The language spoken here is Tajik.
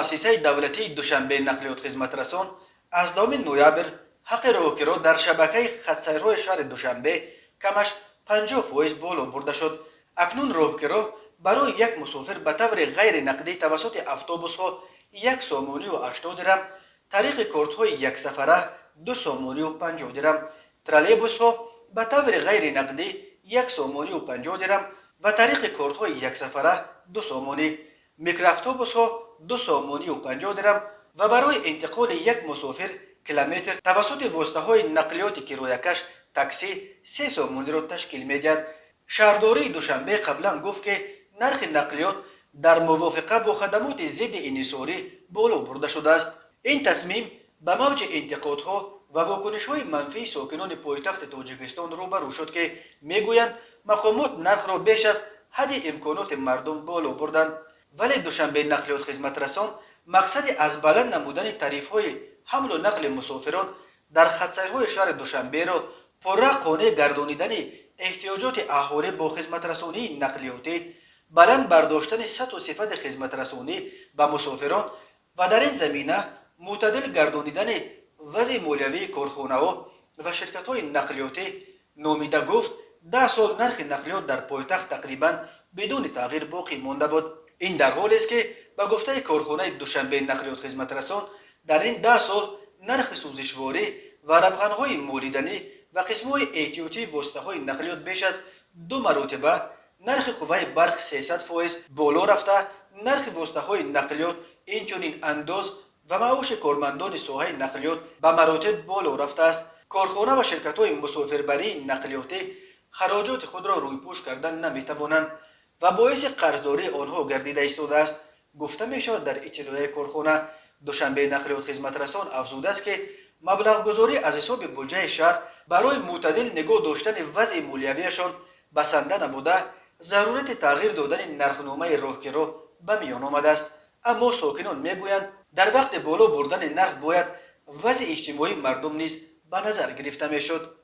Муассисаи давлатии Душанбе нақлиёт хизматрасон, аз 10 ноябр ҳаққи роҳкиро дар шабакаи хатсайрҳои шаҳри Душанбе камаш 50% боло бурда шуд. Акнун роҳкиро барои як мусофир ба таври ғайринақдӣ тавассути автобусҳо 1 сомонию 80 дирам, тариқи кортҳои яксафара 2 сомонию 50 дирам, троллейбусҳо ба таври ғайринақдӣ 1 сомонию 50 дирам ва тариқи кортҳои яксафара 2 сомонӣ, микроавтобусҳо 2 сомонию 50 дирам ва барои интиқоли як мусофир километр тавассути воситаҳои нақлиёти кироякаш таксӣ 3 сомониро ташкил медиҳад. Шаҳрдории Душанбе қаблан гуфт, ки нархи нақлиёт дар мувофиқа бо хадамоти зидди инҳисорӣ боло бурда шудааст. Ин тасмим ба мавҷи интиқодҳо ва вокунишҳои манфии сокинони пойтахти Тоҷикистон рӯбарӯ шуд, ки мегӯянд, мақомот нархро беш аз ҳадди имконоти мардум боло бурданд. Вале Душанбе нақлиёт хизматрасон мақсади аз баланд намудани тарифҳои ҳамлу нақли мусофирон дар хатсайрҳои шаҳри Душанберо пурра қонеъ гардонидани эҳтиёҷоти аҳолӣ бо хизматрасонии нақлиётӣ, баланд бардоштани сатҳу сифати хизматрасонӣ ба мусофирон ва дар ин замина мӯътадил гардонидани вазъи молиявии корхонаҳо ва ширкатҳои нақлиётӣ номида гуфт, 10 сол нархи нақлиёт дар пойтахт тақрибан бидуни тағйир боқӣ монда буд. Ин дар ҳолест, ки ба гуфтаи корхонаи Душанбе нақлиёт хизматрасон, дар ин 10 сол нархи сӯзишворӣ ва равғанҳои молиданӣ ва қисмҳои эҳтиётии воситаҳои нақлиёт беш аз ду маротиба, нархи қувваи барқ 300% боло рафта, нархи воситаҳои нақлиёт, инчунин андоз ва маоши кормандони соҳаи нақлиёт ба маротиб боло рафтааст. Корхона ва ширкатҳои мусофирбарии нақлиётӣ хароҷоти худро рӯйпӯш кардан наметавонанд ва боиси қарздории онҳо гардида истодааст, гуфта мешавад дар иттилоияи корхона. Душанбе нақлиёт хизматрасон афзудааст, ки маблағгузорӣ аз ҳисоби буҷаи шаҳр барои мӯътадил нигоҳ доштани вазъи молиявиашон басанда набуда, зарурати тағйир додани нархномаи роҳкиро ба миён омадааст. Аммо сокинон мегӯянд, дар вақти боло бурдани нарх бояд вазъи иҷтимоии мардум низ ба назар гирифта мешуд.